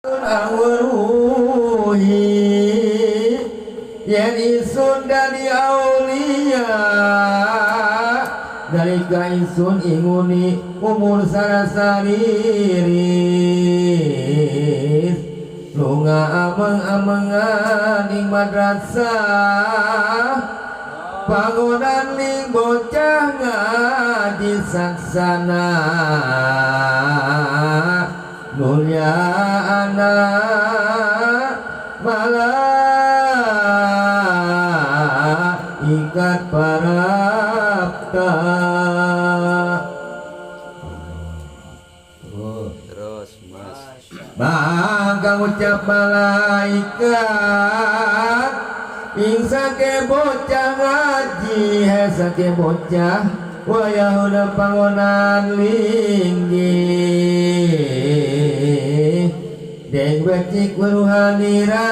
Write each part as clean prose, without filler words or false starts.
Awruhi yen isun dadi aulia nalika isun inguni umur sarasariris lunga ameng-amengan ing madrasah bangunan ning bocah ngaji saksana mulia anak malaikat parapta. Terus mas maka ucap malaikat ing sake bocah ngaji he sake bocah wayahuna pangonan linggi deng becik weruhanira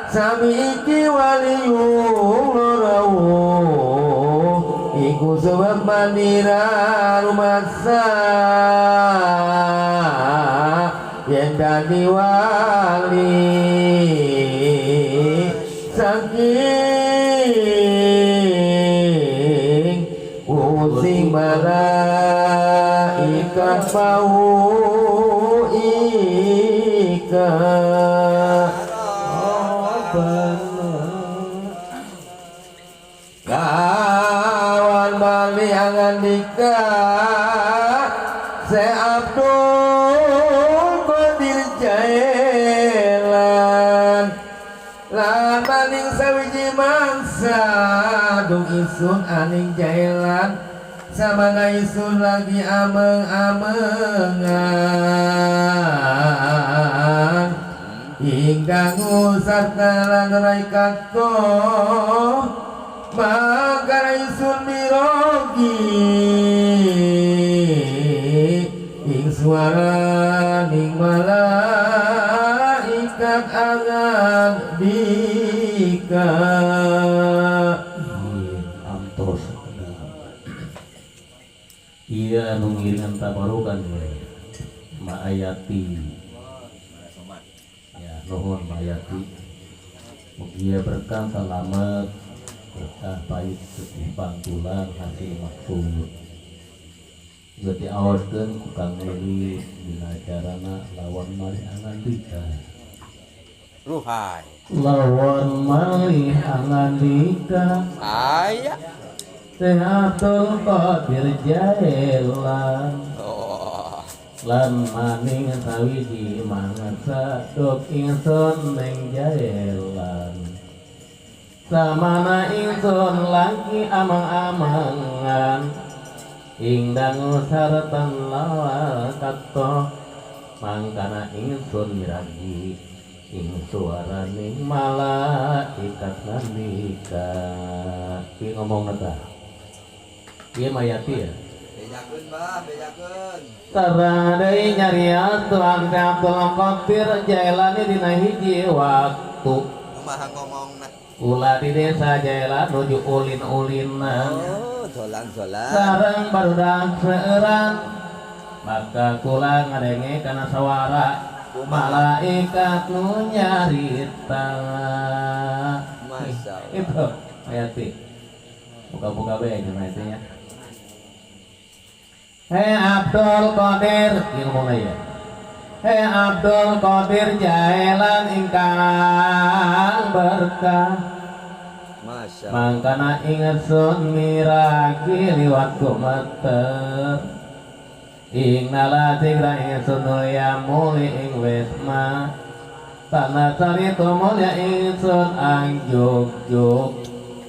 sami iki waliyung rawuh iku sebab manira rumasa yen dadi wali saking using malaikat bau ika kawan bali angandika Se Abdul Qadir Jailan lan maning sawiji mangsa dung isun aning jailan samana isun lagi ameng-amengan ing dangu sarta lan rai kato maka isun mirogi ing suara ning malaikat angan dika. Amtos iya anu ngiringan tabarukan Ma'ayati ya nuhun Ma'ayati mugia berkah selamat berkah pahit sedih pantulan hasil maksud berarti awaskeun ku Kang Willy dina acarana lawan malih angandika ruhai lawan malih angandika aya Teh Abdul Qadir Jailan oh lan maning sawiji mangsa dok ingsun ning Jailan samana ingsun lagi amang-amangan ing dangu sartan lawal kato mangkana ingsun miragi ing suaraning malaikat nandika. Ki ngomong ta ieu mayati ya bejakeun bah bejakeun Tarang deui nyarios Tuhan Teh Abdul Qadir Jailani dina hiji waktu kumaha ngomongna kula di desa Jailan nuju ulin-ulinan oh dolan-dolan sareng barudak seueuran maka kula ngadenge kana sawara malaikat nu nyarita. Masya Allah. Itu hayati buka-buka bae cenah nya. Hei Abdul Qadir ieu ngomongna ya. Hei Abdul Qadir Jailan ingkang berkah Masya Allah. mangkana ingsun miragi liwat gumeter ing nalatigra ingsun mulya muli ing wisma tanah carita mulya ingsun angjugjug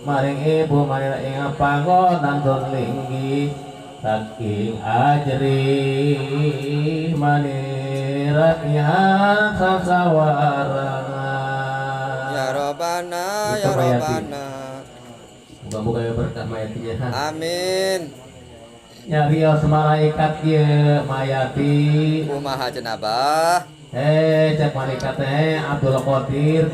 maring ibu maring ing panggonan tun linggi saking ajri manira sasawarangan ya Robbana Itu ya Mayati. Robbana Muga-muga ya berkah mayatinya. Amin. Nyarios malaikat ieu mayati kumaha cenah bah cek malaikat teh Abdul Qadir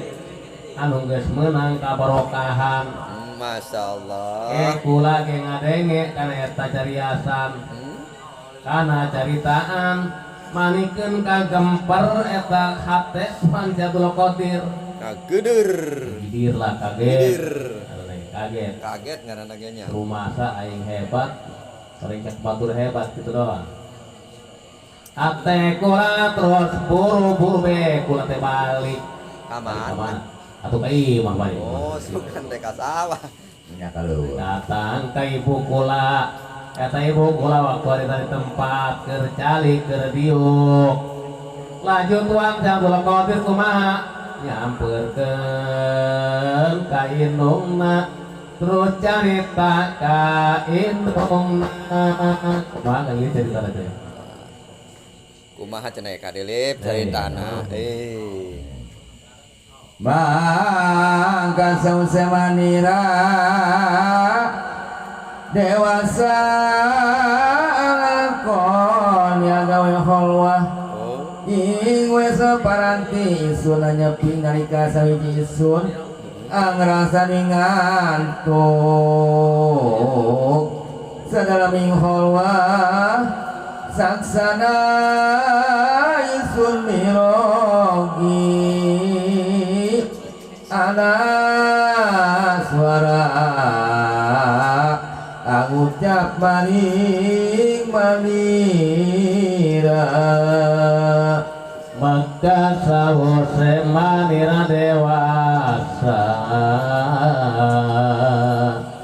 anu geus meunang kabarokahan. Masya Allah. Kula ge ngadenge kana eta cariasan kana caritaan Manikeun kagemper eta hate Tuan Abdul Qadir. Kageder. Gidir lah kaget. Kaget. Kaget ngaranna ge nya. Rumasa aing hebat, sering cek batur hebat gitu doang. Ate kula terus buru-buru be kula teh balik. Ka mana? Atuh ka imah balik. Oh, sugan teh ka sawah. Nya kalau datang ka ibu kula. Kata ibu kula waktu hari tadi tempat keur calik keur diuk. Lanjut Tuan Abdul Qadir kumaha nyamperkeun ka indungna terus carita ka indungna. Kumaha ieu caritana teh? Kumaha cenah ka Dilip caritana? Mangka sause manira dewasa alakon ya gawe kholwah ing wis paranti isun nyepi nalika sawiji isun angrasani ngantuk sadalaming kholwah saksana isun mirogi ana suara angucap maring manira maka sawose manira dewasa.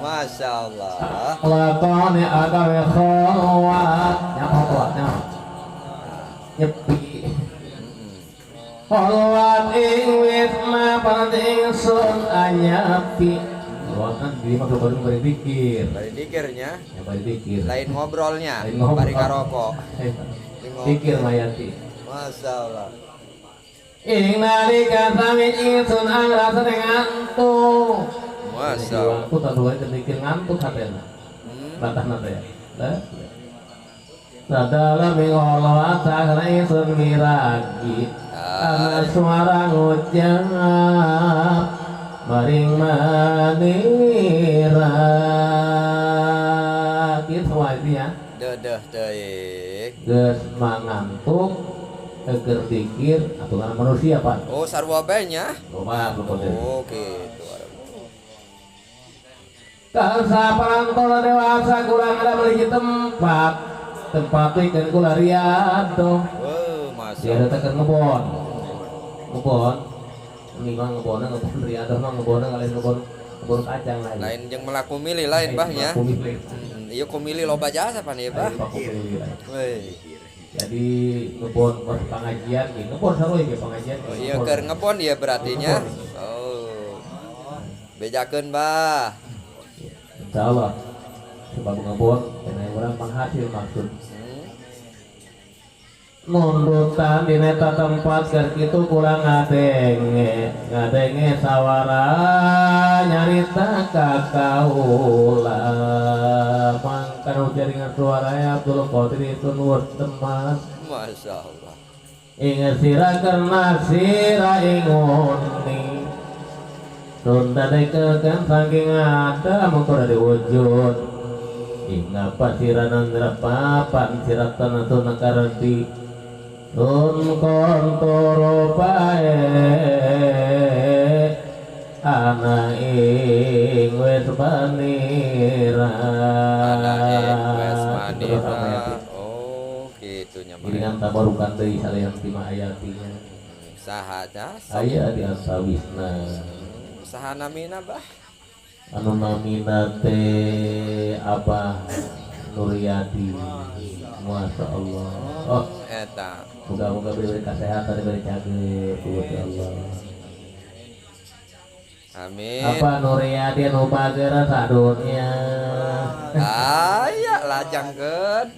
Masya Allah. Lakone agawe kholwat nyapa nyepi kholwat ing wit mapan ingsun anyapi. Kan di mah baru bari dikir. Bari dikirnya. Ya bari dikir. Lain ngobrolnya, bari karokok. Dikir mayati. Masya Allah. Ing nalika sami ingsun angrasane ngantuk. Masya Allah. Aku tak dua dikir ngantuk hatena. Batahna teh. Lah. Sadala mingolo sakna ingsun miragi. Ana suara ngucap maring manira kitu wae ya. Dedeh teuing. Geus mangantuk eger dikir aturan manusia Pak. Oh sarua bae nya. Loba oh kitu. Karsa parantona dewasa kurang ada beli tempat. Tempat ikan kula riado. Oh, masya. Dia datang ke ngebon. Ngebon. Ini mah ngebona ngebon riado mah ngebona kalian ngebon ngebon kacang lagi. Lain jeung melaku milih lain bah nya. Ieu kumilih loba jasa pan ieu bah. Weh. Jadi ngebon buat pengajian gitu. Ngebon sarua ge pengajian. Oh, iya keur ngebon ieu berarti nya. Oh. Bejakeun bah. Insyaallah sebab ngebon karena orang penghasil maksud. Nundutan di neta tempat keur kitu kurang ngadenge ngadenge sawara nyarita ka kaula mangkan jaringan suaranya Abdul Qadir itu nur teman. Masya Allah. Ing sira karena sira inguni tunda dekekan saking ada mengko dari wujud ing apa sira nandra papan sira tanah karanti Tun kontoro bae ana ing wis panira. Ana ing wis panira. Oh, kitu nya. Giringan tabarukan deui salian ti hayatinya. Saha nya? Aya di antawisna. Saha namina bah? Anu namina teh Abah Nuryadi. Masya Allah. Oh, eta. Moga-moga diberi kesehatan, diberi cage, Gusti Allah. Amin. Apa Nuryadi nu bageur sadunya. Aya lajangkeun.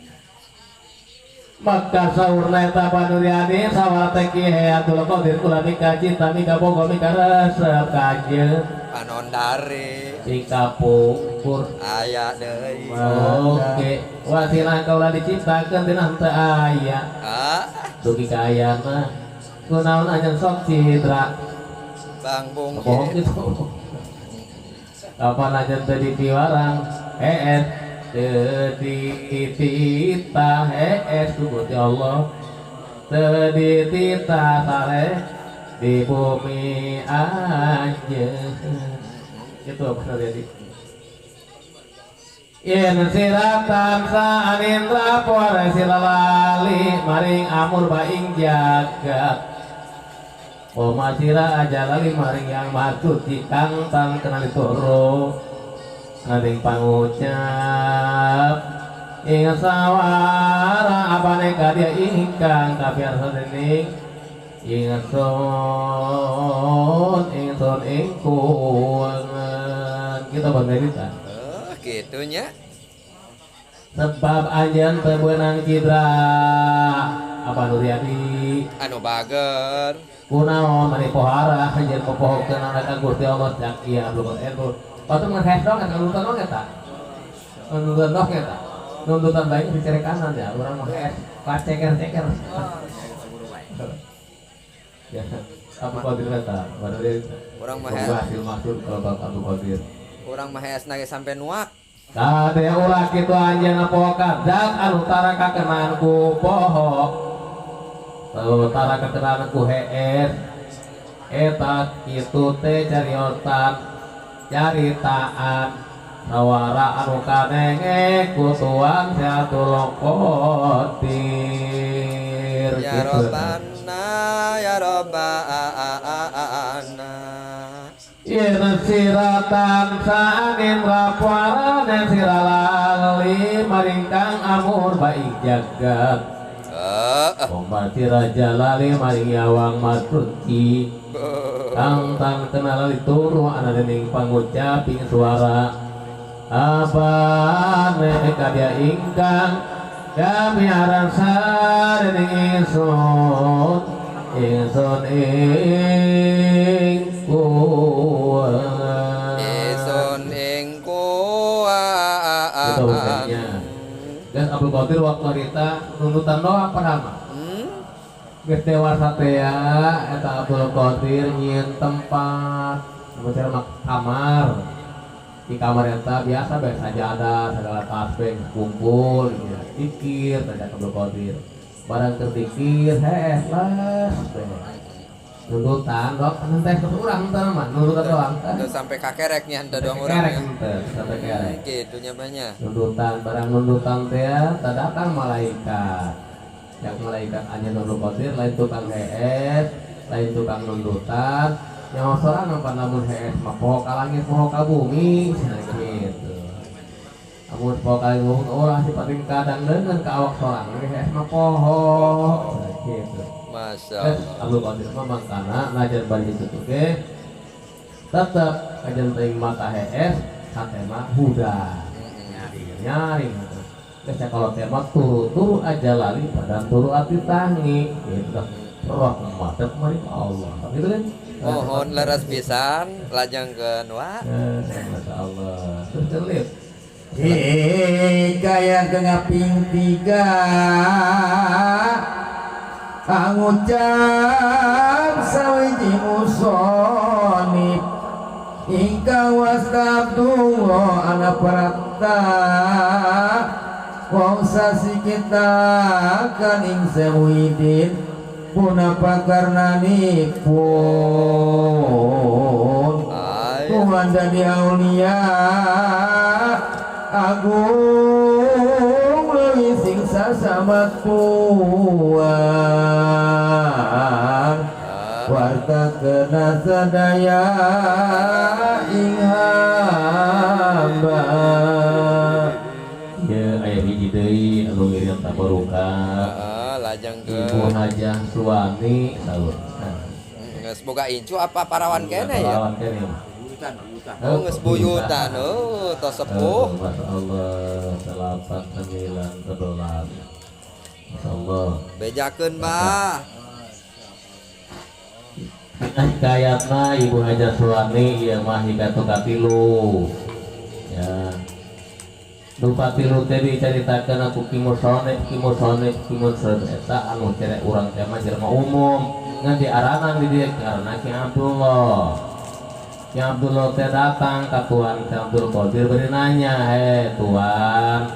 Maka saurna eta Pak Nuryadi sawara teh Ki Abdul Qadir kula mika cinta mika boga mika resep kajeun. Panondare. Di kapungkur aya deui. Oke, wasilah kaula diciptakeun tina henteu aya. Ah, dugi ka ayana. Kunaon anjeun sok cidra. Bang Bung. Bohong kitu. Kapan anjeun teh dipiwarang? Hees. Teu dititah hees ku Gusti Allah. Teu dititah sare di bumi anjeun. Itu apa tadi? Yen siratan saanin rapor silalali maring amur baing jagat. Oma sira aja lali maring yang maha suci kang tan kenali turu nading pangucap ing sawara apane kadya ingkang kapiarsa dening ingsun ingsun ing kuwengan. Kita banderita gitu nya. Sebab anjeun teu beunang cidra apa Nuryadi anu bager kunaon mani pohara anjeun popohokeun anak ka Gusti Allah cak ieu Abdul Qadir patuh ngan hees dong eta nuntutan dong eta nuntutan dong eta nuntutan bae dicerekanan ya urang mah hees kaceker-ceker ya Abdul Qadir eta urang mah hasil maksud kalau Bapak Abdul Qadir urang mah hees nage sampai nuak. Kade ulah kitu anjeunna poho zat anu tara kakenaan ku poho tara kakenaan ku hees eta kitu teh cariotan caritaan sawara anu kadenge ku tuan Abdul Qadir. Ya Robbana ya Robbana. Yen siratan saanin rapuaran siralali maring kang amur baik jagat. Oma sira jalali maring yawang masuci kang tang kenalali turu ana dening pangucap ing suara apane kadya ingkang kami arasa dening ingsun ingsun ing kuwan. Ingsun ing kuwan. Itu hukumnya. Dan Abdul Qadir waktu harita nuntutan doa pertama. Geus dewasa teh ya eta Abdul Qadir nyieun tempat bicara kamar. Di kamar eta biasa bae sajadah segala tasbih kumpul ya dikir teh Abdul Qadir. Barang terpikir heh les nuntutan dok teh ke urang teh mah nuntutan doang teh sampai kakerek nya henteu doang urang kerek henteu sampai kerek kitu nya banyak nuntutan barang nuntutan teh teh datang malaikat yang malaikat anjeun Abdul Qadir lain tukang hees lain tukang nuntutan nyaho sorangan pan lamun hees mah poho ka langit poho ka bumi cenah kitu amun poho ka langit ulah sipating kadang leungeun ka awak sorangan hees mah poho kitu. Masya Allah. Abdul Qadir mah mangkana ngajar bari kitu ge tetep kajen teuing mata hees hatema huda nyaring gitu. Geus kalau tema turu-turu aja lali badan turu ati tangi gitu roh madep maring Allah gitu kan. Mohon leres pisan lajengkeun wa. Masya Allah. Terus celit. Kaya kengaping tiga angucap sawiji musonib ingkang wasta Abdullah ana prapta wong sasi kita kan ing Muhyiddin punapa karnanipun Tuhan dadi aulia agung leuwih sing sasama tuan warta kena sadaya ing hamba. Ya aya hiji deui anu ngiring tabarukan lajengkeun Ibu Hajah Suwani saur. Geus boga incu apa parawan kene ya? Parawan kene. Oh geus buyutan, oh tos sepuh. Masya Allah, 8, 9, 11. Masya Allah. Bejakeun bah. Hikayatna Ibu Hajah Suwani ieu mah hikayat katilu. Ya. Nu katilu teh dicaritakeun ku Ki Musonib, Ki Musonib, Ki Musonib eta anu cerek urang teh mah jelema umum. Ngan diaranan di dieu karena Ki Abdullah. Ki Abdullah teh datang ka Tuan Ki Abdul Qadir bari nanya, "Hei Tuan,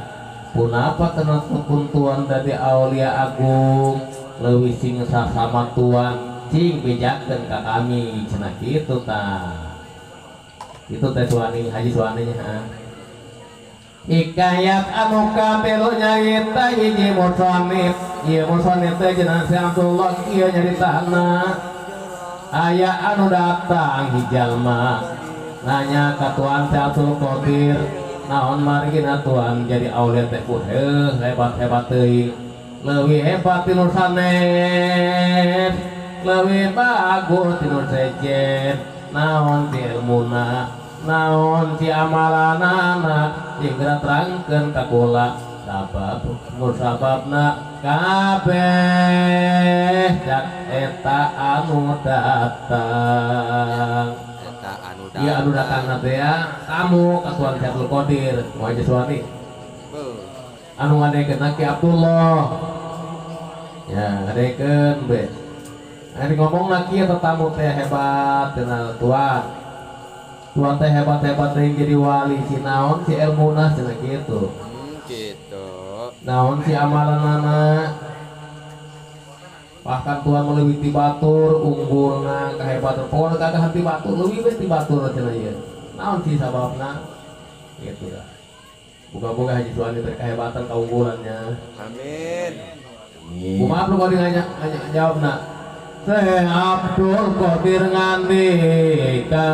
punapa kena pun Tuan dadi aulia agung?" leuwih sing sasama tuan cing bejakeun ka kami cenah kitu tah. Itu teh suami Haji Suaninya ha. Hikayat anu katelu nyarita hiji musonif, ieu musonif teh cenah si Abdullah ieu nyaritana. Aya anu datang hijalma nanya ka Tuan Syekh Abdul Qadir, naon margina Tuan jadi aulia teh heuh hebat-hebat teuing, leuwih hebat ti nu sanes, leuwih bagus ti nu sejen, naon ti ilmuna, naon ti amalanana, jeung geura terangkeun ka kula sabab nu sababna kabeh cak eta anu datang. Eta anu datang. Ieu anu datangna teh ya tamu ka Tuan Syekh Abdul Qadir, Haji Suani. Anu ngadekeun Ki Abdullah. Ya, ngadekeun be. Anu ngomongna kieu tetamu teh hebat cenah Tuan. Tuan teh hebat-hebat teh jadi wali si naon si elmuna cenah kitu. Gitu. Naon si amalanana. Bahkan Tuhan melewih ti batur unggulna kahebatan pokona gagahan ti batur leuwih we ti batur cenah ieu. Naon si sababna? Gitu dah. Moga-moga Haji Suani teh kehebatan kaunggulannya. Amin. Kumaha Abdul Qadir nanya jawabna? Syekh Abdul Qadir ngandika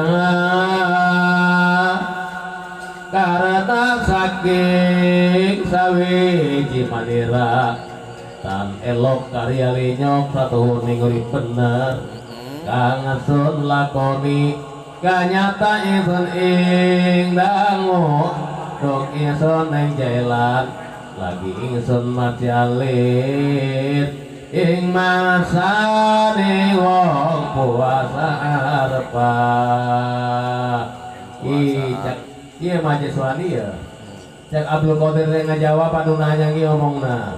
karena saking sawiji manira tan elok karya linyok satu urip bener kang sun lakoni kanyata ingsun ing dangu dok ingsun ing jalan lagi ingsun mati alit ing masane wong puasa Arafah. Ih cak ieu mah Haji Suani ya. Cak Abdul Qadir teh ngajawab anu nanya ge ngomongna.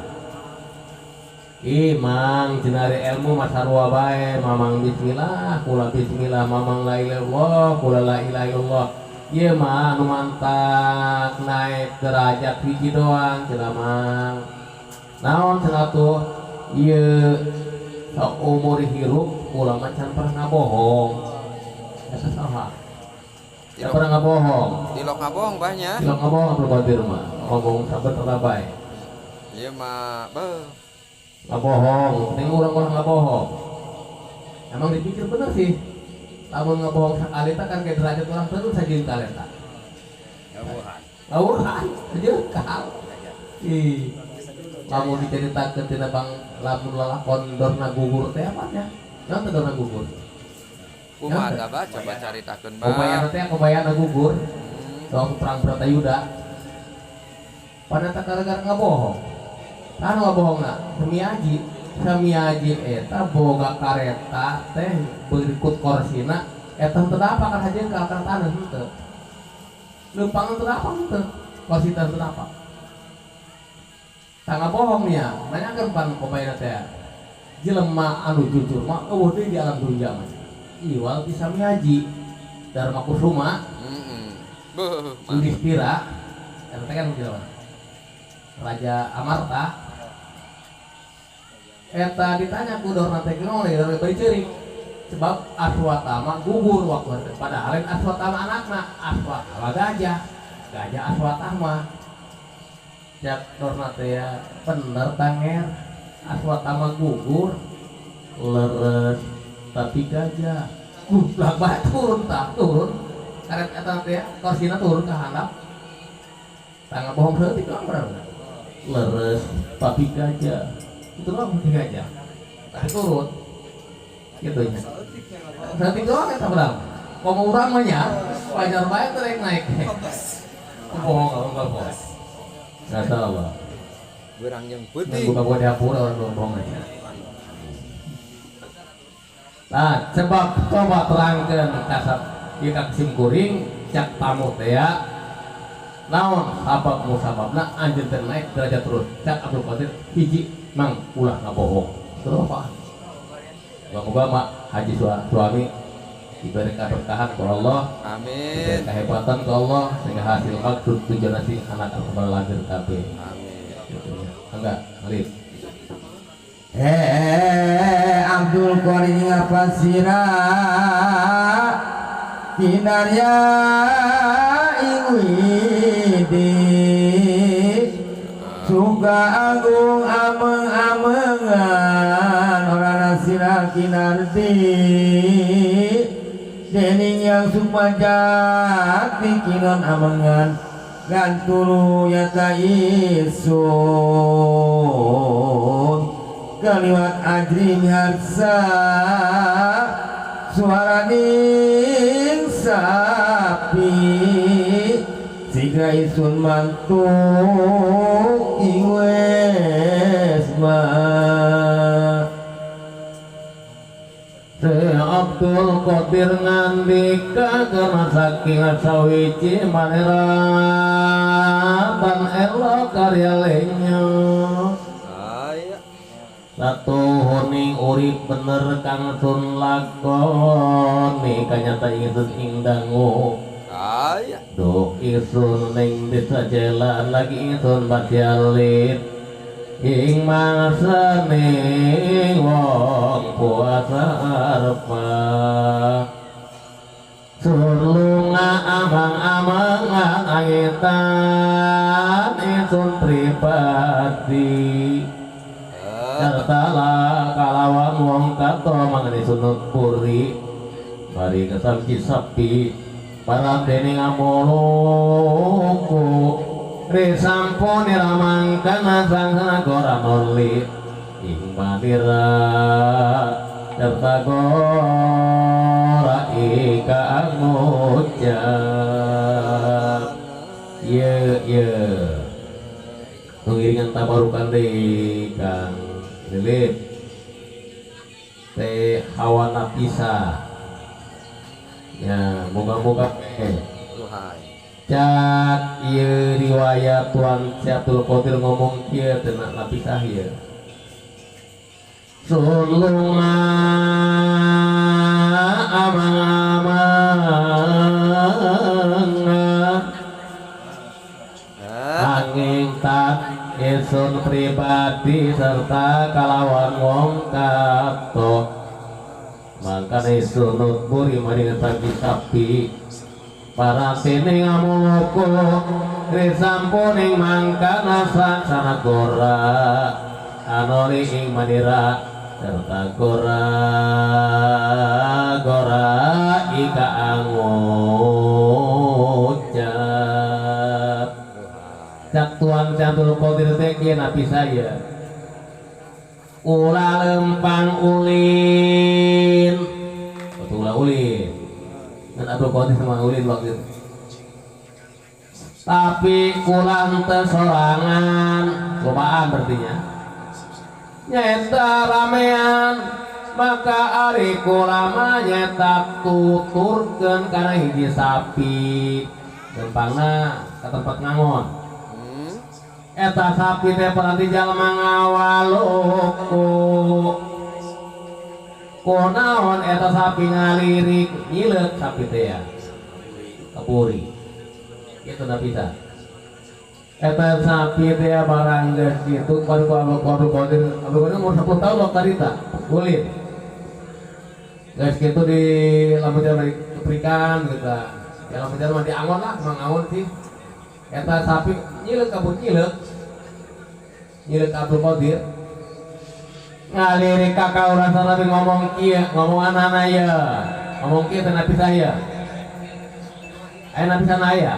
Ih mang cenah ilmu mah sarua bae, mamang bismillah, kula bismillah, mamang la ilaha illallah, kula la ilaha illallah. Ieu mah anu mantak naik derajat hiji doang cenah mang. Naon cenah tuh? Ieu saumur hirup kula mah can pernah bohong. Eta salah. Can pernah ngabohong. Tilok ngabohong bahnya. Tilok ngabohong Abdul Qadir mah. Ngomong saben ora bae. Ieu mah beuh. Ngabohong, penting urang-urang ngabohong. Emang dipikir bener sih. Lamun ngabohong sakali teh kan kayak derajat orang terus sajieun talenta. Ngawuhan. Ngawuhan, sajieun. Ih. Lamun diceritakeun tina bang lamun lalakon dorna gugur teh apa nya? Naon teh dorna gugur? Kumaha tah bah coba caritakeun bah. Kobayana teh kobayana gugur. Waktu perang Bratayuda. Pada tak gara-gara ngabohong. Anu ngabohongna Semiaji. Semiaji eta boga kareta teh berikut korsina eta henteu apa kan hajeun ka taneuh henteu. Leumpang henteu apa henteu. Korsi teh henteu apa. Tangga bohong nya, nanyakeun pan kobayana teh. Jelema anu jujur mah eueuh deui di alam dunya mah. Iwal ti Samiaji Dharma Kusuma. Heeh. Beuh, Yudhistira eta teh kan jelema. Raja Amarta. Eta ditanya ku Dorna teh kunaon lagi Dorna bari ceurik. Sebab Aswatama gugur waktu eta. Padahal lain Aswatama anakna, Aswatama gajah. Gajah Aswatama. Cak Dorna teh ya bener tanger. Aswatama gugur leres tapi gajah. Gublak bae turun tah turun. Karet eta teh korsina turun ka handap. Tangga bohong seutik doang berapa? Leres tapi gajah. Itu doang tapi gajah. Tapi turun. Gitu nya. Seutik doang eta berapa? Komo urang mah nya wajar bae teh rek naik. Bohong bohong. Enggak salah. Berang jeung peuting. Buka-buka dapur orang bohong aja. Nah, sebab coba terangkeun kasab ieu ka sim kuring cak tamu teh ya. Naon sabab musababna anjeun teh naik derajat terus. Cak Abdul Qadir hiji mang ulah ngabohong. Terus apa? Moga-moga mak Haji suami diberi keberkahan ku Allah. Amin. Diberi kehebatan ku Allah sehingga hasil maksud tujuan nasi anak kembali lahir kabeh. Amin. Gitu ya. Enggak, Alif. Abdul Qadir ngapa sira kinarya ing widi suka agung ameng-amengan ora nasira kinarti dening yang sukma jati kinon amengan lan turu yata isun kaliwat ajri miharsa suara ning sapi sigra isun mantuk ing wesma. Abdul Qadir ngandika kana saking sawiji manera tan elo karya lenyo satu honing urip bener kang sun lakoni kanyata ingsun ing dangu duk ingsun ning desa jalan lagi ingsun badyalit ing mangsane wong puasa arpa sun lunga amang-amangan angitan ingsun pribadi serta kalawan wong kato mangane sunut puri mari kesamji sapi para dening amoluku risampun niramangkana sang gora noli ing manira serta gora ika ngucap ye ye pengiringan tabarukan deh Kang Lilip teh hawa napisa ya moga-moga cak ieu riwayat Tuan Abdul Qadir ngomong kieu teu napisah ieu sun lunga amang-amangan angin tak ingsun pribadi serta kalawan wong kato mangkane ingsun nutburi maring sapi sapi para tene ngamuloko risampuning mangkana saksana gora anori ing manira serta gora gora ika angucap cak Tuan Abdul Qadir teh kieu nabi saya ulah lempang ulin betul ulah ulin dan Abdul Qadir sama ulin waktu itu tapi kurang tesorangan lobaan berartinya nyeta ramean maka ari kulama nyeta tuturkeun kana hiji sapi lempangna ka tempat ngangon eta sapi teh paranti jalma ngawaluku kunaon eta sapi ngalirik nyileuk sapi teh ya kaburi kitu da bisa eta sapi teh barang geus kitu baru ku Abdul Qadir Abdul Qadir umur 10 tahun waktu harita ulin geus kitu di lamun jalan diberikan gitu ya lamun jalan mah diangon lah mangaon sih eta sapi nyileuk kabur nyileuk nyileuk Abdul Qadir ngalirik kakak urang tapi ngomong kieu ngomong anak-anak ya ngomong kieu teh nabi saya nabi sana ya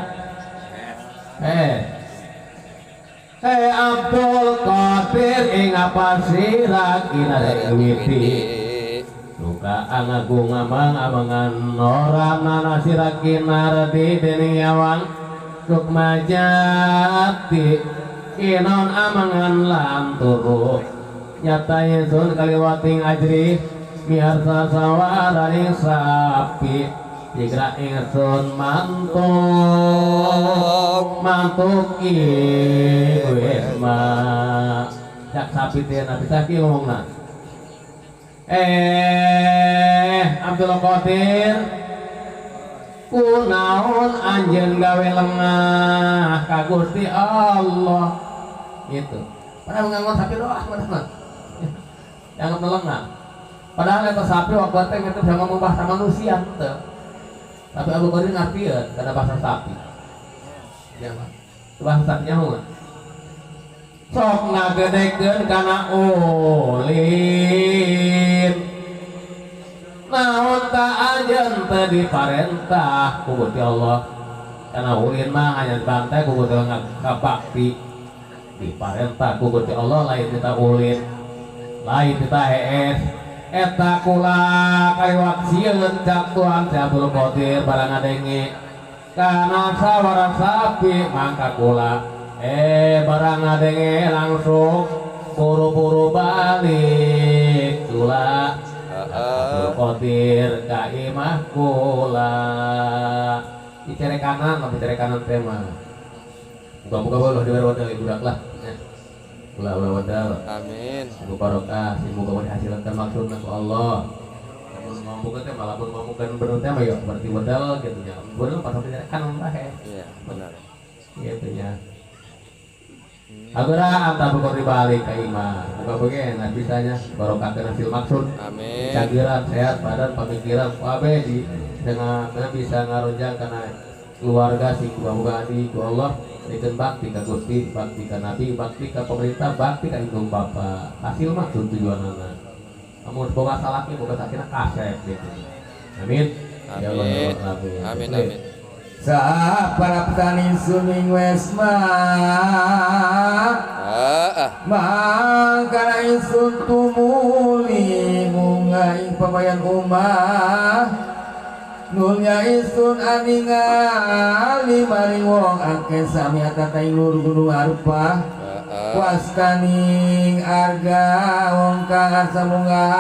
Abdul Qadir ing apa sira kina witi luka angagung amang-amangan ora nana sira kinardi dening yawang sukma jati kinon amangan lan turu nyata ingsun kaliwating ajri miharsa sawaraning sapi sigra ingsun mantuk mantuk ing wisma cak sapi teh nabi saki ngomongna Abdul Qadir kunaon anjeun gawe lengah ka Gusti Allah gitu. Padahal ngangon sapi doa mana. Dianggap lengah. Padahal eta sapi waktu teh kitu bisa ngomong bahasa manusia teu. Tapi Abdul Qadir ngartieun kana bahasa sapi. Ya mah. Bahasa sapinya mah. Sok ngagedekeun kana ulin. Naon ta anjeun teu diparentah ku Gusti Allah. Kana ulin mah hanya dibantai ku Gusti Allah ngabakti. Diparentah ku Gusti Allah lain kita ulin. Lain kita hees. Eta kula kaliwat sieun cak Tuhan si Abdul Qadir barang ngadenge kana sawara sapi mangka kula barang ngadenge langsung buru-buru balik kula Abdul Qadir ka imah kula dicere kanan lah dicere kanan teh mah muga-muga ulah dibere wadal budak lah ulah ulah wadal. Amin. Muga barokah, muga dihasilkan maksudna ku Allah. Lamun mampukeun teh malah mun mampukeun bener teh mah ya berarti wadal gitu nya. Bener pas dicere kanan lah ya. Iya, benar. Gitu nya. Agora anta bukor dibalik ka imah. Muga-muga enak bisanya barokah kana hasil maksud. Amin. Cagiran sehat badan pamikiran kabeh di dengan bisa ngarojang kana keluarga sing muga-muga di ku Allah dikeun bakti ka Gusti, bakti ka Nabi, bakti ka pemerintah, bakti ka indung bapa. Hasil maksud tujuanana. Amun boga salaki boga sakina kasep gitu. Amin. Ya Allah, ya Allah, Amin. Amin. Sapraptani suning wesma mangkana ingsun tumuli munga ing pamayan umah nulnya ingsun aningali maring wong akeh sami atata ing luhur gunung Arfah wastaning arga wong kang arsa munggah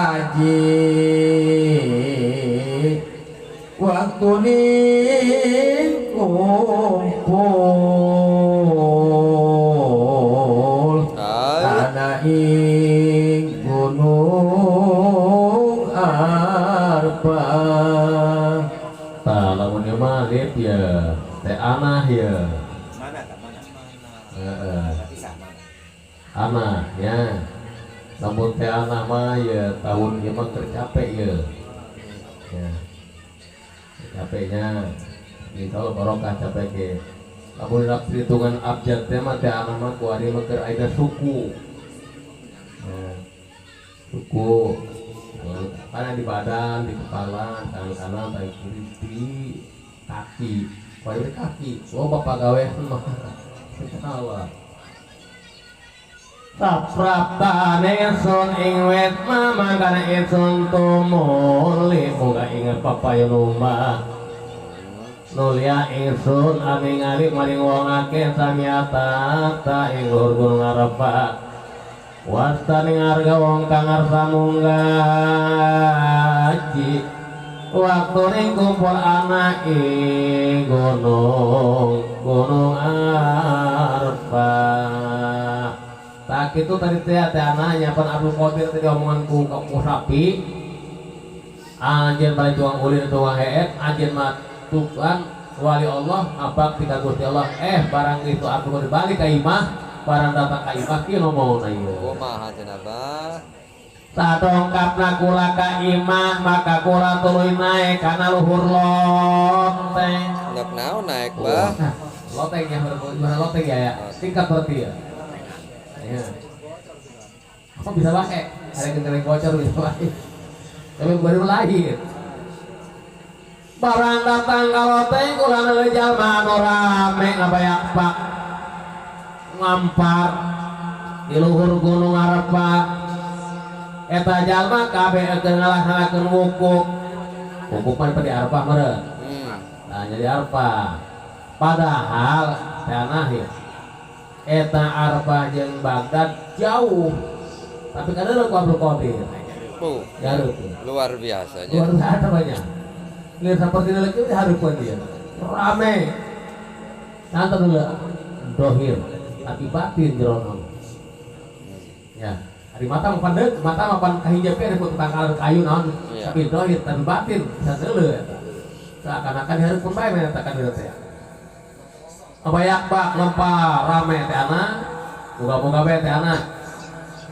haji waktu ning kumpul ana ing gunung Arfah. Tah lamun ieu mah liep ya teh anah ya. Mana tah mana? Heeh. Tapi sama. Anah ya. Lamun teh anah mah ya tahun ieu mah keur capek ya. Ya. Capeknya insya Allah barokah capek ke. Lamun dina perhitungan abjad teh mah teh anah mah ku ari mah keur aya suku. Ya. Suku karena di badan, di kepala, tangan kanan, tangan kiri, di kaki. Kalau di kaki, oh bapak gawe mah. Insyaallah. Sapraptane sun ing wet mangkane ingsun tumuli muga ing papayon omah. Nulya ingsun aningali maring wong akeh samiata ta ing luhur gunung Arafah. Wastane ngarga wong kang arsa munggah haji waktu ning kumpul ana ing gunung Gunung Arfah. Tak itu tadi teh anaknya pan Abdul Qadir tadi omonganku ku sapi anjeun bari tuang ulin tuang heet anjeun mah tukang wali Allah abak tika Gusti Allah barang itu Abdul Qadir balik ka imah barang datang ka imah kieu ngomongna ieu kumaha cenah bah sadongkapna kula ka imah maka kula tuluy naek kana luhur loteng. Ndek naon naek bah? Loteng ya, gimana loteng ya ya? Tingkat berarti ya. Ya. Apa bisa pakai? Ada gendereng bocor bisa pakai. Tapi baru lahir. Barang datang ka loteng kula neuleuh jalma anu rame ngabayak pak ngampar di luhur gunung Arafah. Eta jalma kabeh keur ngalaksanakeun wukuf. Wukuf mah di Arafah meureun. Nah, jadi Arafah. Padahal tanah ya. Eta Arafah jeung Baghdad jauh. Tapi kadang ku Abdul Qadir. Garut. Luar biasa nya. Luar biasa banyak. Lihat seperti lelaki itu hareupeun dia. Rame. Nonton dulu. Dohir, tapi batin jero. Ya. Di mata mapan deuk, mata mapan kahijab ge ada tangkalan kayu naon, yeah. Tapi dohir tapi batin sadeuleu eta. Seakan-akan dihareupeun bae mah eta kan teh. Abayak bak lempar rame teh ana, moga-moga bae teh ana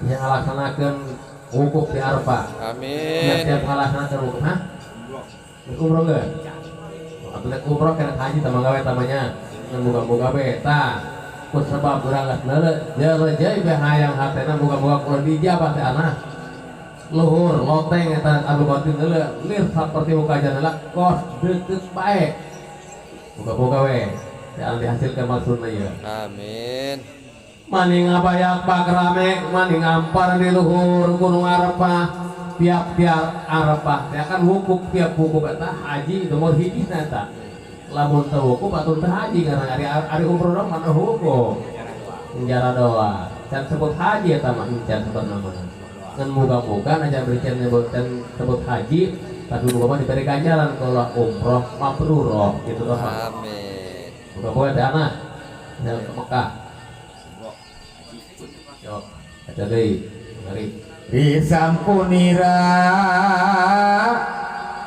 bisa ngalaksanakeun wukuf di Arafah. Amin. Tiap halasna teh wukuf, hah? Umroh geus. Atuh rek umroh kana haji tambah gawe tamanya. Ngan muga-muga we tah. Ku sebab urang geus neuleuh jeureujeui be hayang hatena muga-muga ku dijabah teh anak. Luhur loteng eta Abdul Qadir neuleuh lir saperti muka jandela kos deukeut bae. Muga-muga we teh anu dihasilkeun maksudna ieu. Amin. Maning ngabayak pagrame maning ngampar di luhur Gunung Arafah tiap-tiap Arafah teh kan wukuf tiap wukuf eta haji nomor hiji na eta. Lamun teu wukuf atuh teu haji karena ari umroh mah mana wukuf. Penjara doa. Can sebut haji eta mah can sebut namana. Ngan muga-muga najan berikan nyebutan sebut haji tapi muga mah diberi ganjaran kalau umroh mabrurah gitu doh. Amin. Muga-muga teh anak jalan ke Mekah. Yo, ada deui. Mari. Disampunira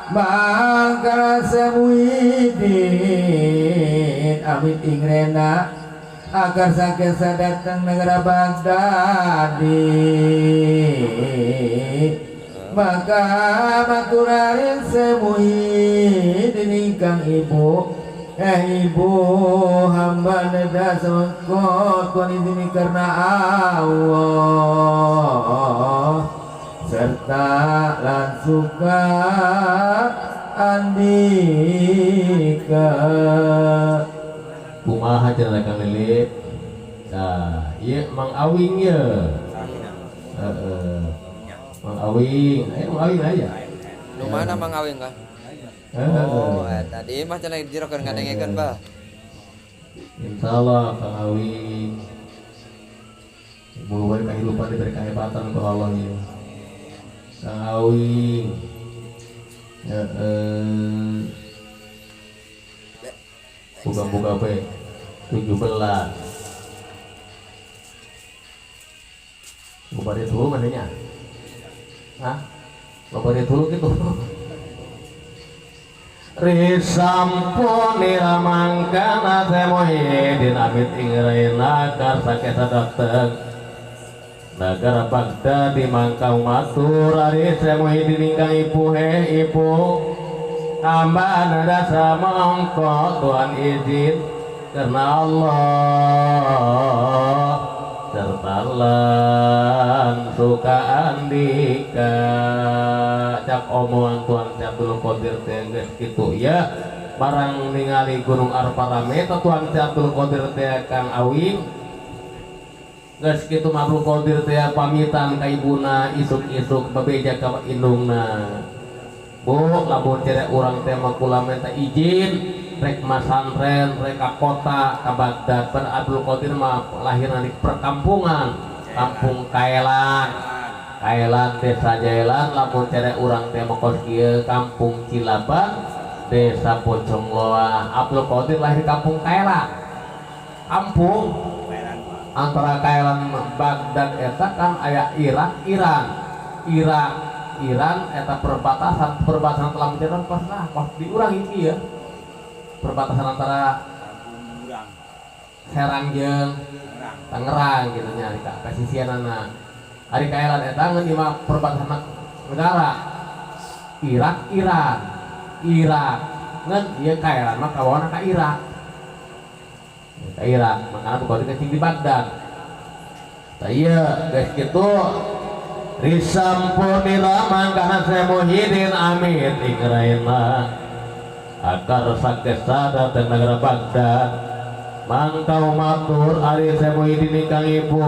mangkara semuidin amit ingrena agar sakesa datang negara Baghdadi maka maturarin semuidin ingkang ibu ibu hamba neda semengkot Tuhan izini karena Allah serta lan suka andika. Kumaha cenah Kang Lilip? Tah, ieu Mang Awing ye. Heeh. Mang Awing, aya Mang Awing aya. Nu mana Mang Awing kah? Oh, eta di imah cenah dijerokeun ngadengekeun bah. Insyaallah Kang Awing. Muga-muga kehidupan diberi kehebatan ku Allah ieu. Kang Awing. Heeh. Buka-buka be 17. Loba dia dulu mananya? Hah? Loba dia dulu gitu. Risampun ramangkana teh Muhyiddin amit ingraina karsakesa dateng nagara Baghdad di mangkang matur ari Syekh Muhyiddin ingkang ibu he ibu hamba nada samangko Tuhan izin karena Allah serta lan suka andika cak omongan Tuhan Abdul Qadir teh geus kitu ya barang ningali Gunung Arafah rame teh Tuhan Abdul Qadir teh Kang Awing geus kitu Abdul Qadir teh pamitan ka ibuna isuk-isuk bebeja ka indungna. Bu, lamun cerek urang teh mah kula minta izin rek masantren, rek ka kota, ka Baghdad. Pan Abdul Qadir mah lahirna di perkampungan, kampung Kaelan. Kaelan desa Jaelan, lamun cerek urang teh mah kos kieu kampung Cilabang, desa Bojongloa. Abdul Qadir lahir di kampung Kaelan. Kampung antara Kaelan Baghdad eta kan aya Irak, Iran. Irak Iran eta perbatasan telah menjadi pas lah pas di urang ini ya perbatasan antara Serang jeung Tangerang gitu nya ari ka pesisianana ari Kaelan eta ngan ieu mah perbatasan negara Irak Iran Irak ngan ieu Kaelan mah kawana ka Irak makana bukan kecing di Baghdad tah ieu geus kitu Risampunira mangkana Syekh Muhyiddin amit ingraina akar sakesa dateng negara Baghdad mangkau matur ari Syekh Muhyiddin ingkang ibu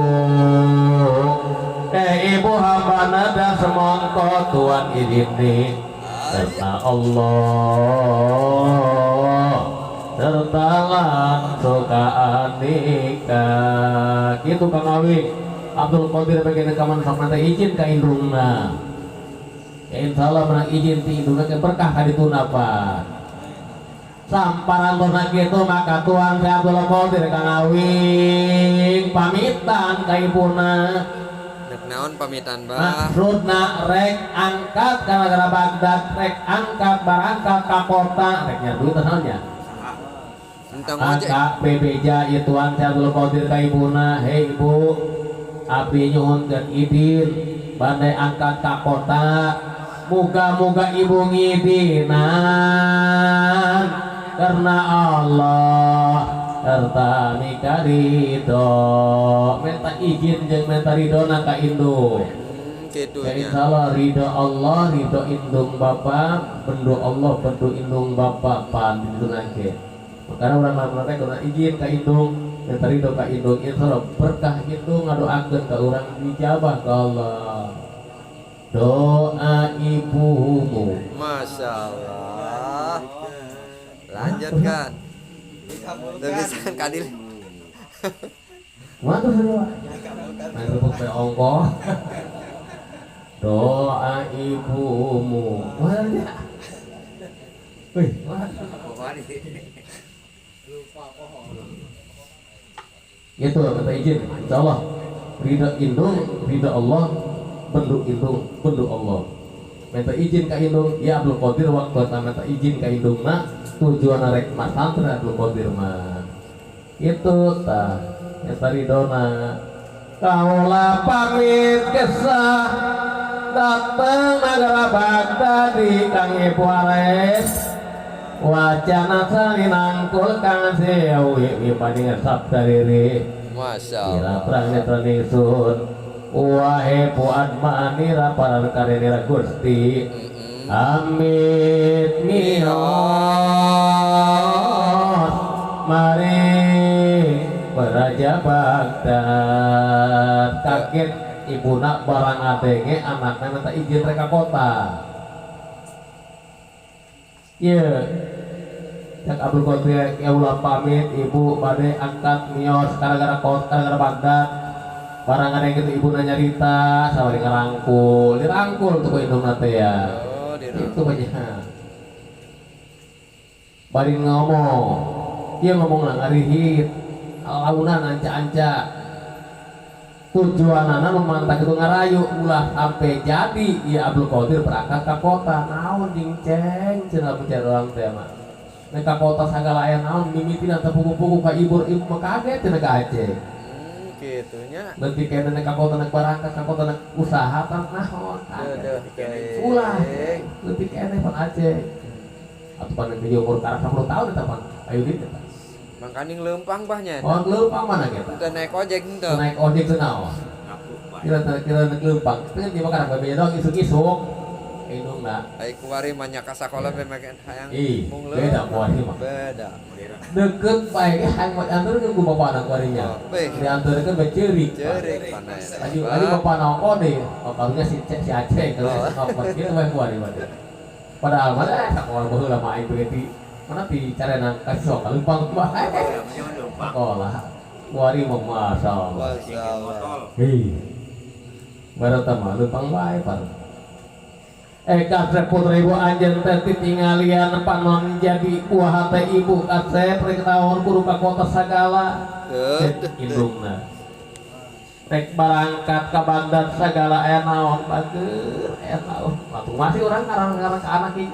ibu hamba nada semongko Tuhan izini karena Allah serta lan suka andika kitu Kang Awing Abdul Qadir bagian kaman sok minta izin ka indungna. Ya insyaallah menang izin ti indungna ke berkah ka dituna pan. Samparan kitu maka Tuhan Syekh Abdul Qadir Kang Awing pamitan ka ibuna. Rek naon pamitan bah? Maksudna rek angkat ka negara Baghdad, rek angkat barangkat ka kota, rek nya duit naon nya. Entong aja. Angkat bebeja ieu Tuhan Syekh Abdul Qadir ka ibuna, hei ibu abdi nyuhun dan idin Bade angkat ka kota. Muga-muga ibu ngidinan karena Allah serta mika ridho. Minta izin jeung minta ridho na ka indung. Kitu Ya nya. insyaallah ridho Allah, ridho indung bapa, bendo Allah, bendo indung bapa pan didunake. Makana urang lamun teh kudu izin ka indung, minta ridho ka indung, insyaallah berkah indung ngadoakeun ka urang dijabah ka Allah. Doa ibumu. Masya Allah. Lanjutkan. Teu bisa kadil. Kumaha tuh doa? Main rupuk teh ongkoh. Doa ibumu. Wah, ya. Wih, wah. Itu minta izin, insyaallah. Ridha indung, ridha Allah, bendu indung, bendu Allah. Minta izin ka indung, ya Abdul Qadir waktu eta minta izin ka indungna tujuan rek masantren Abdul Qadir mah. Itu tah, eta ridona. Kaula pamit kesah dateng nagara Bagdadi Kang Ibu Ares. Wacana salinangkul kang sewi wibanding sabda riri. Masya Ira Allah. terang netra ningsun. Wahai Fuad manira para karenira Gusti. Amit miyos mari beraja Baghdad. Kaget ibuna barang adenge anaknya minta izin reka kota. Iya, Cak Abdul Qadir ya ulah pamit ibu bade angkat mios gara-gara kota gara-gara Baghdad. Barang ada yang gitu ibu nanya nyarita sama di ngerangkul, dirangkul tuh ku indung nate ya. Oh, dirangkul. Itu banyak. Bari ngomong, dia ngomong lah ngarihit, launan anca-anca. Tujuanana memantah itu ngarayu ulah sampai jadi ya Abdul Qadir berangkat ke kota. Naon jeung ceng cenah mencari orang teh mah. Nek ka kota sagala aya naon mimitina teh pugu-pugu ka ibur ibu mah kaget cenah ka Aceh. Kitu nya. Leutik kene nek ka kota nek barangkat ka kota nek usaha tan naon kaget. Ulah leutik kene pan Aceh. Atuh pan geus umur karek 10 tahun eta pan ayu dieu eta. Mangkaning leumpang bah nya. Oh, leumpang mana kita? Teu naik ojek henteu. Naik ojek teu naon. Kira naik leumpang. Teu di mah karek bebe doang isuk-isuk. Indungna. Ai kuari mah nya ka sakola be make hayang mung leumpang. Beda kuari mah. Beda. Deket bae ge hayang mah anterkeun ku bapana kuarinya. Dianterkeun bae ceurik. Ceurik pana. Aju aju bapana ongko deui. Oh, karunya si si Aceh kalau si kitu bae kuari mah. Padahal mah sakola baheula mah aing begitu. Mana pi carena kasih sok leumpang bae. Sekolah. Kuari mah masyaallah. Hei. Barata mah leumpang bae par. Kasep putra ibu anjeun teh titinggalian panon jadi buah hate ibu kasep rek naon kudu ka kota sagala. Indungna. Rek barangkat ka Baghdad sagala aya naon bager aya naon. Atuh masih urang ngarang-ngarang ka anak ieu.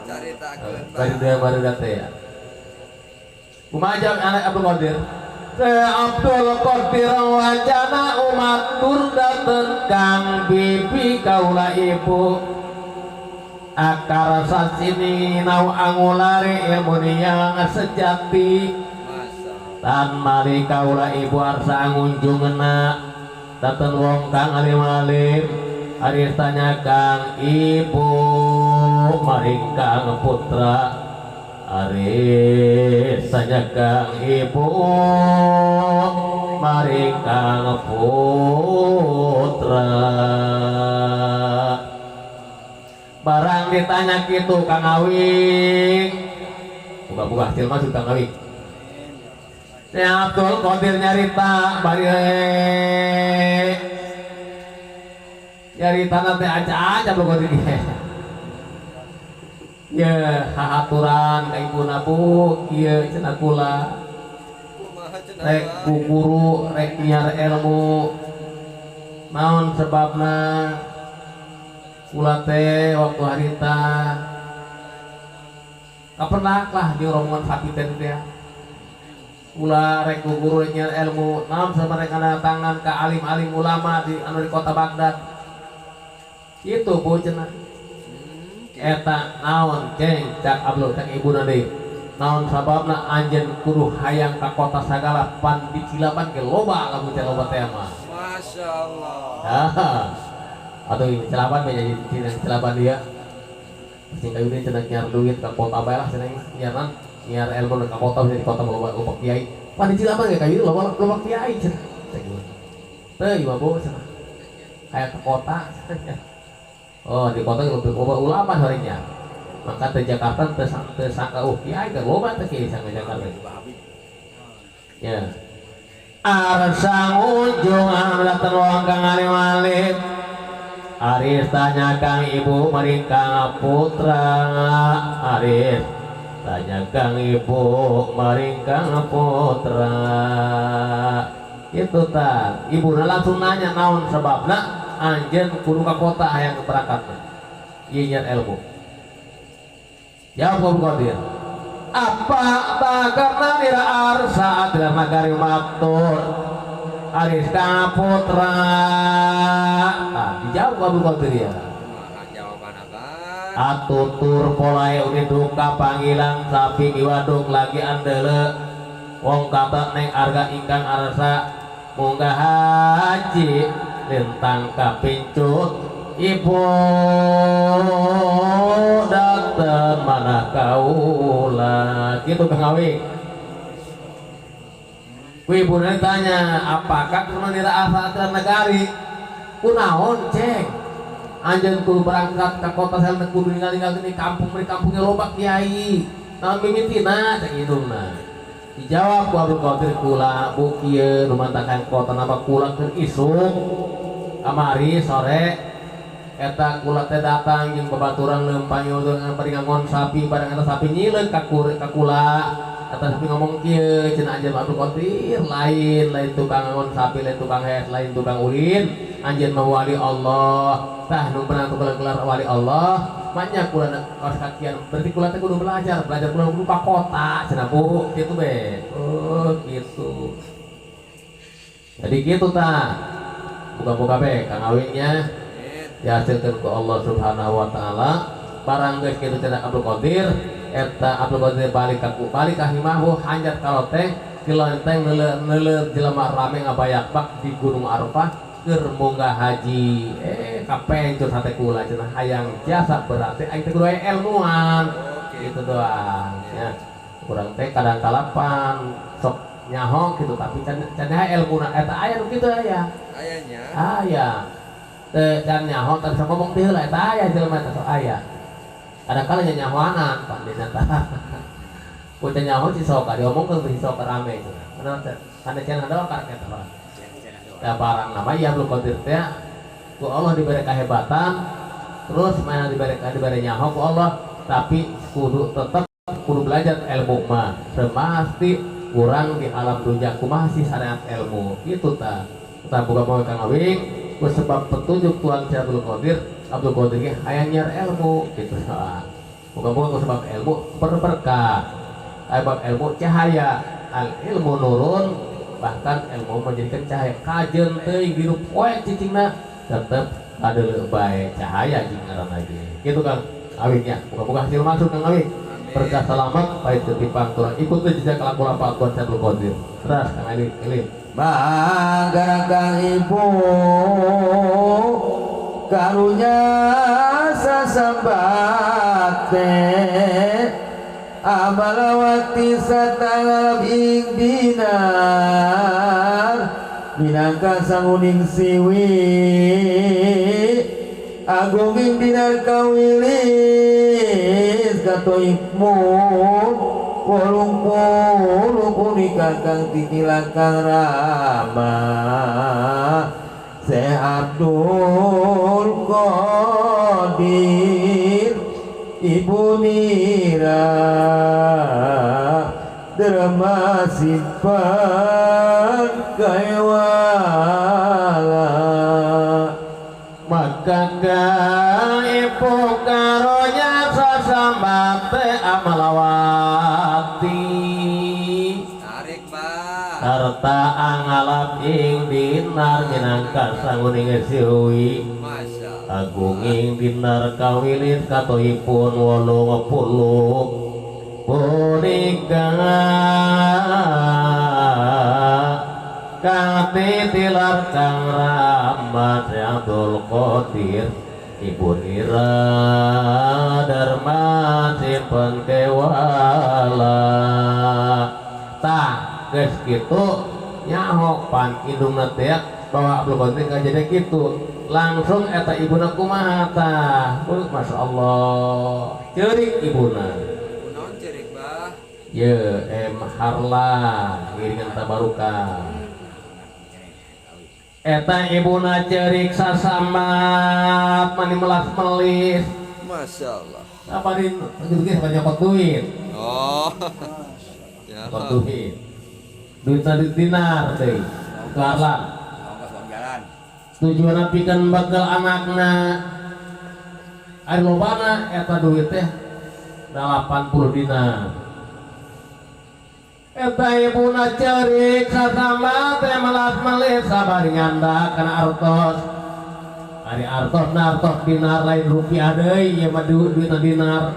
Caritakeun baru teh ya. Kumaha jawab anak Abdul Qadir? Teh Abdul Qadir wacana umat tur dateng kang bibi kaula ibu. Akar sasini nau angulari ilmu yang sejati. Tan mali kaula ibu arsa angunjungna dateng wong kang alim-alim. Aris tanya kang ibu maring kang putra. Aris tanya kang ibu maring kang putra. Barang ditanya kitu Kang Awing, buka-buka hasil masuk Kang Awing. Ya Abdul Qadir nyarita bari nyarita nanti aja-aja Abdul Qadir. Ya hahaturan ka ibuna bu, ieu cenah kula. Rek ku guru, rek nyiar ilmu. Naon sebabna kula teh waktu harita kapernak lah di rombongan sapi teh teh. Kula rek ku guru nyiar ilmu, naon sebabna rek tangan ka alim-alim ulama di anu di kota Baghdad. Kitu bu cenah. Eta naon ceng cak Abdul cak ibuna deui. Naon sababna anjeun kudu hayang ka kota sagala pan di Cilaban ge loba lamun teh loba teh mah. Masyaallah. Heeh. Atuh Cilaban mah jadi Cilaban dia. Sing kayu deui cenah nyiar duit ka kota bae lah cenah nyiarna nyiar ilmu ka kota bisa di kota loba loba kiai. Pan di Cilaban ge kayu loba loba kiai cenah. Cek ieu. Teu ieu mah bu cenah. Kayak ke kota. Oh di kota lebih loba ulama harinya. Maka teh Jakarta teu sangka kiai teh loba teh kiai sangka Jakarta. Ya. Arsa ujung amlatan wong kang alim-alim. Aris tanya kang ibu maring kang putra. Aris tanya kang ibu maring kang putra. Itu ta, ibuna langsung nanya naon sebabna anjeun kudu ka kota hayang berangkat. Ieu nyiar ilmu. Jawab Abdul Qadir. Apa tak karena nira arsa adalah nagari matur Aris kang putra. Nah, dijawab Abdul Qadir ya. Jawaban apa? Atutur polae uni duka panggilan sapi miwadung lagi andele wong kata neng arga ingkang arsa munggah haji lintang kapincut ibu dateng mana kaula gitu Kang Awi. Ku ibu tanya apakah karena nira asa negari kunaon ceng anjeun kudu berangkat ke kota saya kudu ninggal-ninggal di kampung di kampungnya loba kiai naon mimitina cek indungna. Dijawab ku Abdul Qadir kula bu kieu lumantakan kota napa kula keur isuk kamari sore eta kula teh datang jeung babaturan leumpang dengan bari ngangon sapi bareng eta sapi nyileun ka kula eta sapi ngomong kieu cenah anjeun Abdul Qadir lain lain tukang ngangon sapi lain tukang hees lain tukang ulin anjeun mah wali Allah tah nu pernah gelar wali Allah banyak kula kaos kakian berarti kula teh kudu belajar belajar kula kudu ka kota cenah bu kitu be. Oh gitu jadi kitu tah buka-buka be Kang Awingnya dihasilkan ke Allah Subhanahu wa taala barang geus kitu cenah Abdul Qadir eta Abdul Qadir balik ka balik ka himahu hanjat ka loteng di lonteng neuleuh jelema rame ngabayak-bak di Gunung Arafah keur munggah haji kapencur hate kula cenah hayang jasa berarti aing teh kudu aya ilmuan gitu doang ya kurang teh kadang kalapan sok nyaho gitu tapi can ilmuna eta aya nu kitu aya ayanya aya teu can nyaho tapi sok ngomong teh heula eta aya jelema eta sok aya kadang kala nya nyahoanan pan dina tah ku teh nyaho si sok diomongkeun si sok rame cenah kana kana cenah doang karek eta mah. Ya barang nama ya Abdul Qadir teh ku Allah diberi kehebatan terus mana diberi nyaho ku Allah tapi kudu tetep kudu belajar ilmu mah pasti kurang di alam dunia kumaha sih syariat ilmu gitu ta kita buka mau Kang Awing ku sebab petunjuk Tuhan si Abdul Qadir Abdul Qadir ge hayang nyiar ilmu gitu sa buka-buka ku sebab ilmu berberkah sebab ilmu cahaya al ilmu nurun bahkan ilmu menjadikan cahaya kajen teuing hirup poe cicingna tetep kadeuleuh bae cahaya jeung ngaranna ge kitu Kang Awingnya buka-buka hasil masuk Kang Awing berkah selamat pahit ketipang turang ikut jejak kelakuan Pak Tuan Abdul Qadir terus Kang Awing elim mangga Kang Ibu karunya sasambate amalawati satangalap ing dinar minangka sanguning siwi agung ing dinar kawilis katoipmun 80 punika kang tikilakang rama Syekh Abdul Qadir Ibu Nira derma simpan kaiwala maka kang ibu karonya sasambate amalawati tarik Pak sarta angalap ing dinar minangka sanguning siwi. Masya Agunging dinar kawilit katohipun 80 punika kang titilar kang rahmat Abdul Qadir Ibu Nira Dharma simpen kewala. Tah geus kitu nyaho pan indungna teh bahwa Abdul Qadir kajadian kitu langsung eta ibuna kumaha tah. Masya Allah ceurik ibuna. Kunaon ceurik bah? Ye em harlan ngiringan tabarukan. Eta ibuna ceurik sasamat mani melas melis. Masya Allah. Apa di gitu ge nyokot duit. Oh. Ya. Nyokot duit. Duit tadi dinar teh. Harlan. Tujuan pikeun bekal anakna. Ari lobana eta duit teh 80 dinar. Eta ibuna ceurik sasama teh melas melis sabari nyanda kana artos. Ari artos na artos dinar lain rupiah deui ieu mah duitna dinar.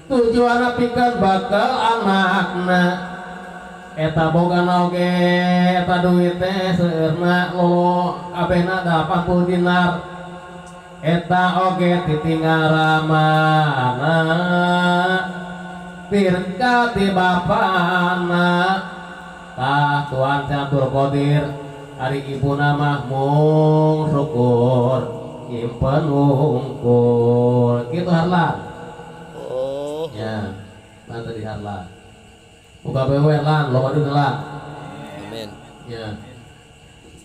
Tujuanna pikeun bekal anakna. Eta boga oge eta duit teh seueurna lolo kabehna 80 dinar. Eta oge titinggal ramana tirka ti bapana. Tah Tuhan Abdul Qadir ari ibuna mah mung syukur nyimpen wungkul kitu harlan. Oh ya lan tadi harlan buka bewe lan loba duit lan. Amin. Ya.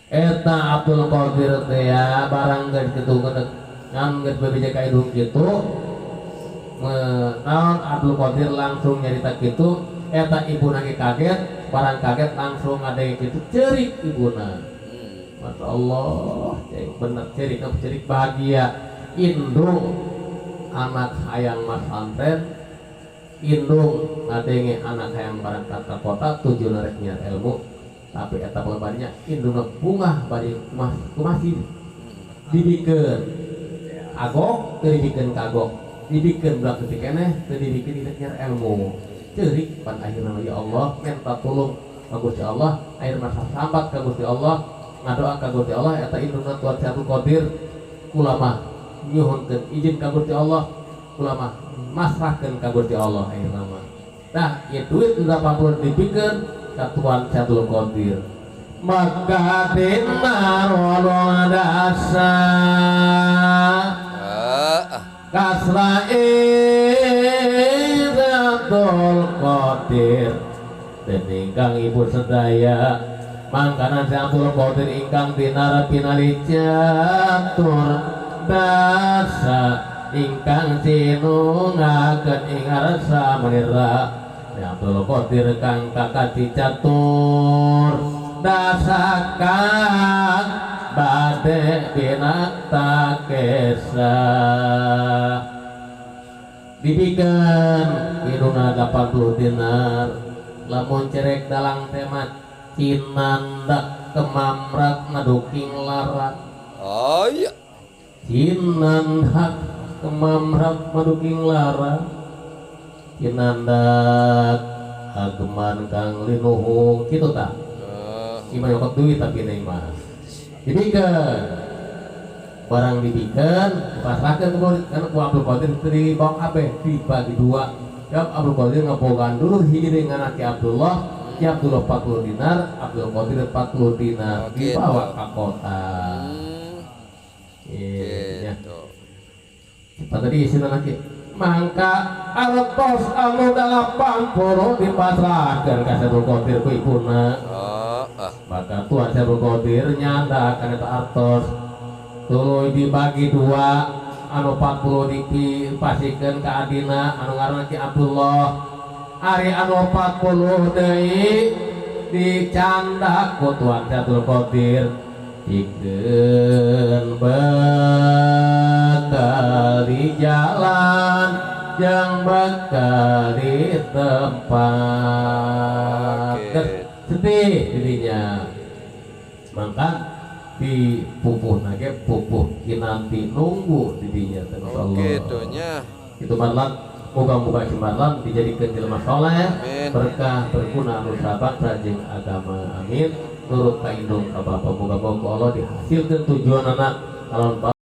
Eta Abdul Qadir teh ya barang geus kitu ngan geus bebeja ka indung kitu naon Abdul Qadir langsung nyarita kitu eta ibuna ge kaget barang kaget langsung ngadenge kitu ceurik ibuna. Masya Allah bener ceurik ceurik bahagia indung anak hayang masantren indung ngadenge anak hayang barangkat ka kota tujuan rek nyiar ilmu tapi eta barinya indungna bungah bari kumasih dibikeun agok teu dibikeun kagok dibikeun budak leutik keneh teu dibikeun rek nyiar ilmu ceurik pan akhirna ya Allah minta tolong ka Gusti Allah akhirna sambat ka Gusti Allah ngadoa ka Gusti Allah eta indungna Tuhan Abdul Qadir kula mah nyuhunkeun izin ka Gusti Allah kula mah masrahkeun ka Gusti Allah akhirna mah. Tah ieu duit 80 dibikeun ka Tuhan Abdul Qadir. Maka dinar walong dasa kasra Abdul Qadir den ingkang ibu sedaya mangkana Abdul Qadir ingkang dinar pinali catur dasa ingkang sinungaken ing arsa menira Abdul Qadir kang kakati catur dasa kang bade binata kesa dibikeun indungna 80 dinar lamun cerek dalang tema cinandak kemamrat ngaduking larang. Oh iya cinandak kemamrat maduking larang cinandak ageman kang linuhung kitu tah. Imah nyokot duit tapi neng mah dibikeun barang dibikeun dipasrahkeun kan ku Abdul Qadir teu dibawa kabeh dibagi dua. Jawab Abdul Qadir ngabogaan dulu hiji deui ngaran Ki Abdullah. Ki Abdullah 40 dinar, Abdul Qadir 40 dinar dibawa ka kota. Gitu. Tadi isina lagi mangka artos anu 80 dipasrahkeun ka Abdul Qadir ku ibuna. Maka Tuhan Abdul Qadir nyandakan eta artos tuluy dibagi dua anu 40 dipasikeun ka adina anu ngaranna Ki Abdullah ari anu 40 deui dicandak ku Tuhan Abdul Qadir pikeun bekal di jalan yang bekal di tempat. Sedih dirinya maka Di pupuh nage pupuh kinanti nunggu di dinya teh. Oh, Allah. gitu nya. Itu Marlan, moga-moga si Marlan dijadikan jelema soleh, Amin. Berkah, berguna anu sabaksa jeung agama, amin. Nurut ka indung ka bapa, moga-moga ku Allah dihasilkeun tujuan anak kalon.